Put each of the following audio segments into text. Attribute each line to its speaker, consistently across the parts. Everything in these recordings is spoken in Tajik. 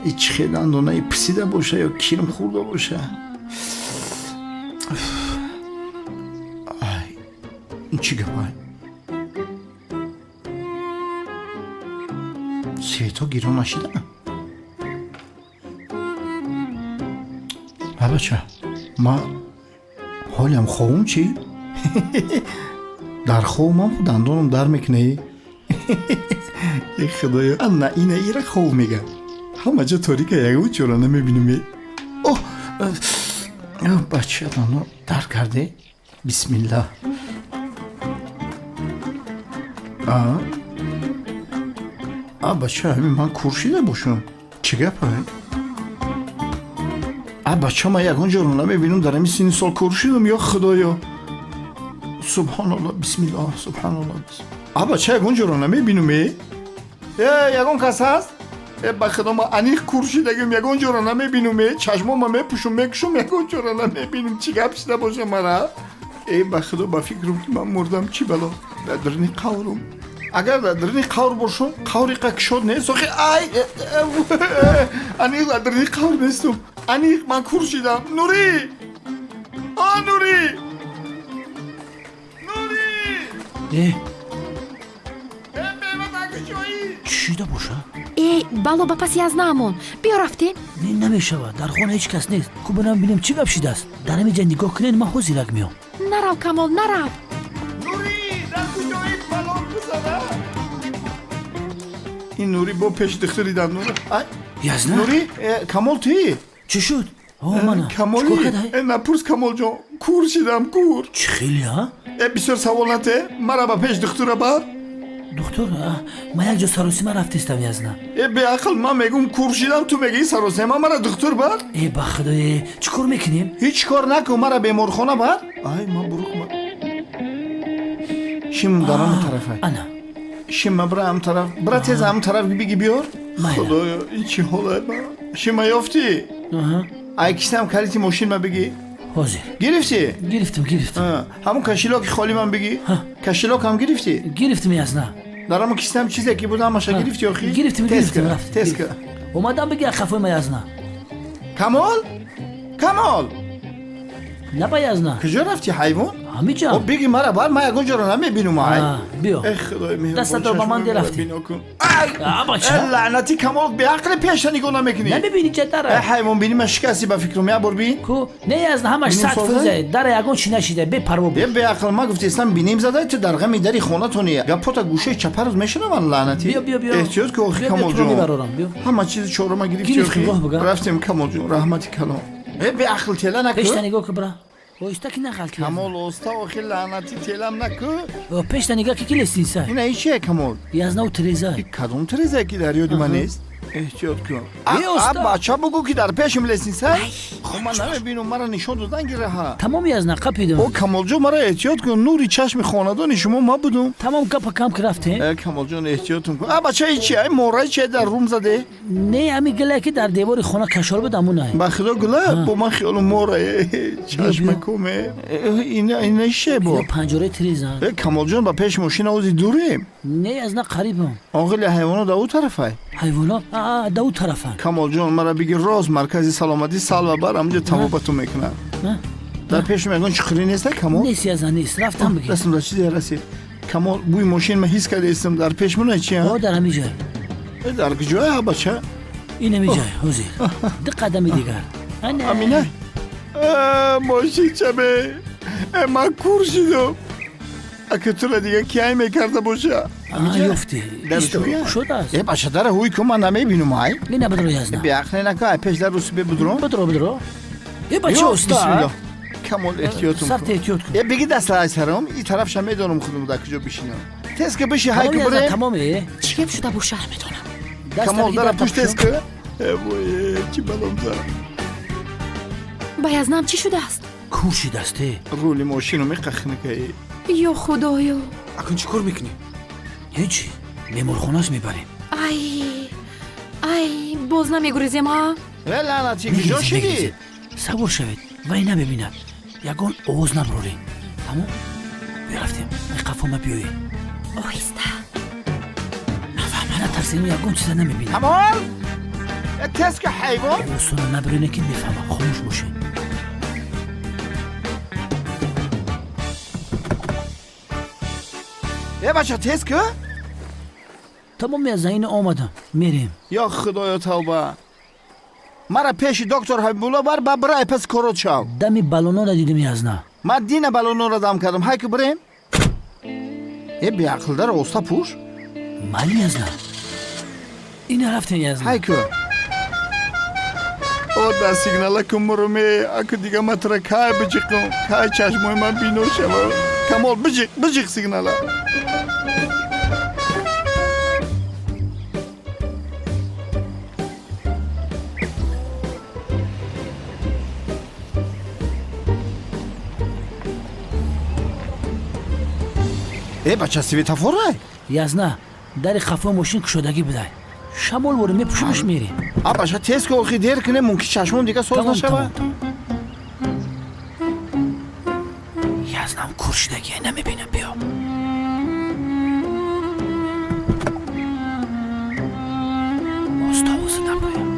Speaker 1: И чӣ хел дандонаи писида боша ё кирм хӯрда боша? Ай, ин чӣ гапай? Светҳо гирон нашида? А бача, ма ҳолиам ховум чӣ? Дар ховмам дандонам дар мекунӣ? Э худоё, ана ина ира хов мега. Ҳама ҷо торика, ягон чора намебинем. О, бача, дандон дар карде? Бисмиллаҳ. А? А бача, ҳамин ман кур шида бошам. Чӣ гапай? А бача, ман ягон ҷоро намебинам, дар ҳамин синни сол кур шидам, ё худоё. Субҳоналлоҳ, бисмиллоҳ, субҳоналлоҳ. А бача, ягон ҷоро намебинам, э? Э, ягон кас ҳаст? Э, ба худо, ман аниқ кур шидагим, ягон ҷоро намебинам, э? Чашмома мепӯшум, мекушум, ягон ҷоро намебинам. Чӣ гап шида боша мара? Э, ба худо, ба фикрам ки ман мурдам, чӣ бало? Дар даруни қаврум. Агар дар даруни қавр бошум, қавр иқа кушод нест, охи ай, аниқ дар даруни қавр нестум. Аниқ ман кур шидам. Нурӣ! А Нурӣ! Нурӣ!
Speaker 2: Э,
Speaker 1: Э, бева, дар куҷоӣ?
Speaker 2: Чӣ шида боша?
Speaker 3: Э, бало ба паси Язнаамон. Биё, рафтем.
Speaker 2: Не, намешавад, дар хона ҳеҷ кас нест. Ку бинам, бинем, чӣ гап шидааст. Дар ҳамин ҷа нигоҳ кунед, ман ҳозирак меом.
Speaker 3: Нарав, Камол, нарав.
Speaker 1: Нурӣ, дар куҷоӣ, балон бизана? Ин Нурӣ бо пеши духтури дандона. Ай,
Speaker 2: Язна.
Speaker 1: Нурӣ, э, Камол тӣ?
Speaker 2: Чӣ шуд? О, мана.
Speaker 1: Камолӣ?
Speaker 2: Чикор кадай?
Speaker 1: Э, напурс, Камолҷон, кур шидам, кур.
Speaker 2: Чӣ хеле, а?
Speaker 1: Э, бисёр савол нате, мара ба пеш духтура бар.
Speaker 2: Духтур, ман як ҷо саросима рафтистам, Язна.
Speaker 1: Э, беақл, ман мегум кур шидам, ту мегӯӣ саросема, мара духтур бар.
Speaker 2: Э, ба худое, чӣ кор мекунем?
Speaker 1: Ҳеҷ кор накун, мара беморхона бар. Ай, ман буруқ ма. Шим дар ҳамон тарафай.
Speaker 2: Ана.
Speaker 1: Шима, бира ҳам тараф, бира тез ҳам тараф биги биёр.
Speaker 2: Майла.
Speaker 1: Худоё, ин чӣ ҳолае ба? Шима ёфтӣ?
Speaker 2: Аҳа.
Speaker 1: Ай кисам калити мошин ма биги.
Speaker 2: Ҳозир.
Speaker 1: Гирифтӣ?
Speaker 2: Гирифтам, гирифтам.
Speaker 1: А, ҳамон кошелёки холи ман биги.
Speaker 2: Ҳа.
Speaker 1: Кошелёк ҳам гирифтӣ?
Speaker 2: Гирифтам, Язна.
Speaker 1: Дар ҳамон кисам чизе ки буд, ҳамаша гирифтӣ охи?
Speaker 2: Гирифтам.
Speaker 1: Тез
Speaker 2: Гирифтам.
Speaker 1: ка,
Speaker 2: рафтам.
Speaker 1: тез ка.
Speaker 2: Омадам, биги қафои ма, Язна.
Speaker 1: Камол? Камол!
Speaker 2: Наба, Язна.
Speaker 1: Куҷо рафтӣ, ҳайвон?
Speaker 2: Ҳамиҷа.
Speaker 1: О, биги мара бар, ман ягон ҷоро намебинум, ай.
Speaker 2: Биё.
Speaker 1: Э, худои меҳрубон,
Speaker 2: Дастатро ба ман
Speaker 1: чашмои
Speaker 2: де,
Speaker 1: маро
Speaker 2: рафтӣ.
Speaker 1: бино кун. Ай!
Speaker 2: А, бача.
Speaker 1: Э, лаънатӣ Камол, беақли, пеша нигоҳ намекунӣ.
Speaker 2: Намебини ча
Speaker 1: Э,
Speaker 2: дара?
Speaker 1: ҳайвон, бини, ман шикастӣ ба фикрам, як бор бин.
Speaker 2: Ку не, Язна, ҳамаш
Speaker 1: Бинем
Speaker 2: 100
Speaker 1: соза?
Speaker 2: фоиза, дара ягон чӣ нашида, бепарво
Speaker 1: Е,
Speaker 2: буд.
Speaker 1: беақл, ман гуфтестам, бинем задай, ту дар ғами дари хонатони. Гапота гӯшаи чапарӯз мешунаванд, лаънатӣ.
Speaker 2: Биё, биё, биё.
Speaker 1: Эҳтиёт ки охи.
Speaker 2: Биё, биё, туро
Speaker 1: Камолҷон.
Speaker 2: мебарорам, биё.
Speaker 1: Ҳама чизи чорама гирифтӣ
Speaker 2: Гирифтем,
Speaker 1: охи?
Speaker 2: роҳ бага.
Speaker 1: Рафтем, Камолҷон, раҳмати калон. Э, беақл, тела накӯ.
Speaker 2: Пешта нигоҳ ки, бира, оҳиста ки нағалти.
Speaker 1: Камол, оста охи, лаънатӣ, телам накӯ.
Speaker 2: Пешта нигоҳ ки, ки лестница.
Speaker 1: Ина ичие, Камол?
Speaker 2: Язнау, треза.
Speaker 1: И кадом трезае ки дар ёди ман нест? Эҳтиёт кун.
Speaker 2: Е,
Speaker 1: А,
Speaker 2: оста.
Speaker 1: бача, бугӯ ки дар пешим лестница. Хо, ман намебинам, мара нишон додан гираҳа.
Speaker 2: Тамом, Язна, қапидам.
Speaker 1: О, Камолҷон, мара эҳтиёт кун, нури чашми хонадони шумо ма будум.
Speaker 2: Тамом, гапа кам ки, рафтем.
Speaker 1: Э, Камолҷон, эҳтиётум кун. А бача, ичи ай мораи чи дар рум заде?
Speaker 2: Не, ҳами гилае ки дар девори хона кашол буд, амунай.
Speaker 1: Ба худо, гула бо ман хиёлу морае, чашмакуме. Ина ше бо.
Speaker 2: Ино панҷораи треза.
Speaker 1: Э, Камолҷон, ба пеши мошина ози дурем.
Speaker 2: Не, Язна, қарибам.
Speaker 1: Оғили ҳайвоно да ӯ тарафай.
Speaker 2: Ҳайвоно да ӯ тарафанд.
Speaker 1: Камолҷон, мара биги рост маркази саломатӣ салва бар, ҳамҷо тамобату мекунад. Дар пеши ягон чуқурӣ неста, Камол?
Speaker 2: Нест, Язна, нест, рафтам, биги.
Speaker 1: Дастам дар чизе расид, Камол, бӯи мошин ма ҳис кардаистам дар пеш мона чи?
Speaker 2: О, дар ҳами ҷой.
Speaker 1: Э, дар куҷоя, бача?
Speaker 2: Ин ҳами ҷой, ҳозир ду қадами дигар. Ана.
Speaker 1: Амина. Э, мошинчаме. Э, ман кур шидам, ака тура дига киай мекарда боша?
Speaker 2: Ёфтӣ.
Speaker 1: Дар
Speaker 2: Исто,
Speaker 1: шуя?
Speaker 2: шудааст.
Speaker 1: Э, бача, дара ҳуй кун, ман намебинум, ай.
Speaker 2: Ина, бидро, Язна.
Speaker 1: Беақле нака, ай пеш дар русу бебудром.
Speaker 2: Бидро, бидро, э, бача, оста.
Speaker 1: Камол, эҳтиётум
Speaker 2: Сахт
Speaker 1: кун.
Speaker 2: Эҳтиёт кун.
Speaker 1: Э, биги даста ай сарам, и тарафша медонам худум дар куҷо бишинам. Тез ка биши, ҳай
Speaker 2: Тамом,
Speaker 1: ку
Speaker 2: Язна,
Speaker 1: бирем.
Speaker 2: тамом, э.
Speaker 3: Чӣ гап шуда боша?
Speaker 2: Даста
Speaker 1: Камол,
Speaker 2: биги,
Speaker 1: дара
Speaker 2: дар
Speaker 1: пушт, тез
Speaker 2: тапшон.
Speaker 1: ка. Э, вой, э, чӣ балом зад.
Speaker 3: Ба Язнам чӣ шудааст?
Speaker 2: Кур шидаст, э.
Speaker 1: Рули мошину меқахнакаи.
Speaker 3: Ё худоё!
Speaker 4: Акун чӣ кор мекунӣ?
Speaker 2: Ҳеҷ, беморхонаш мебарем.
Speaker 3: Ай, ай, боз намегурезем, а?
Speaker 1: Э, лаънатӣ, куҷо
Speaker 2: Мегирезем,
Speaker 1: шидӣ?
Speaker 2: мегирезем. Сабур шавед, вай намебинад, ягон овоз наброрем, тамом, бирафтем, ай қафома биёед.
Speaker 3: Оҳиста.
Speaker 2: Натарсем, ягон чиза намебинад.
Speaker 1: Камол, э. Тез ки, ҳайвон.
Speaker 2: Овозтонро набироне, ки мефаҳмам. Хомӯш бошед.
Speaker 1: Э, бача, тез ки.
Speaker 2: Тамом, язна, ина омадам, мерем.
Speaker 1: Ё худоё, тавба! Мара пеши доктор Ҳабибулло бар, ба бирай, пас корот шав.
Speaker 2: Дами баллонора дидим, язна.
Speaker 1: Ман дина баллонора дам кардам. Ҳай ки, бирем. Э, беақлдара, оста пӯш.
Speaker 2: Майли, язна, ина рафтем, язна.
Speaker 1: Ҳай ку. О, дар сигнала ку муруме. Аку дига ма тура кай биҷиқум, кай чашмои ман бино шава? Камол, биҷиқ, биҷиқ сигнала. Э, бача, светофорай.
Speaker 2: Язна, дари хафои мошин кушодагӣ будай, шамол вори мепӯшимаш, мерем.
Speaker 1: А, бача, тез ки, охи дер кунем, мумкин чашмом дига соз
Speaker 2: Тамом.
Speaker 1: нашава.
Speaker 2: Тамом, язнам кур шудагия, намебинам. Биё. Оста, овоза наброям.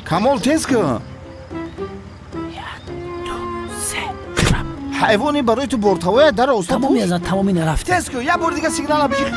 Speaker 1: Камол, тез ки.
Speaker 2: Як, ду, се, шаб.
Speaker 1: Ҳайвони, барои ту бортавоя дар оста
Speaker 2: Тамом.
Speaker 1: пӯш.
Speaker 2: Язна, тамом, ина рафтем.
Speaker 1: Тез ки, як бор дига сигнала биҷиқ.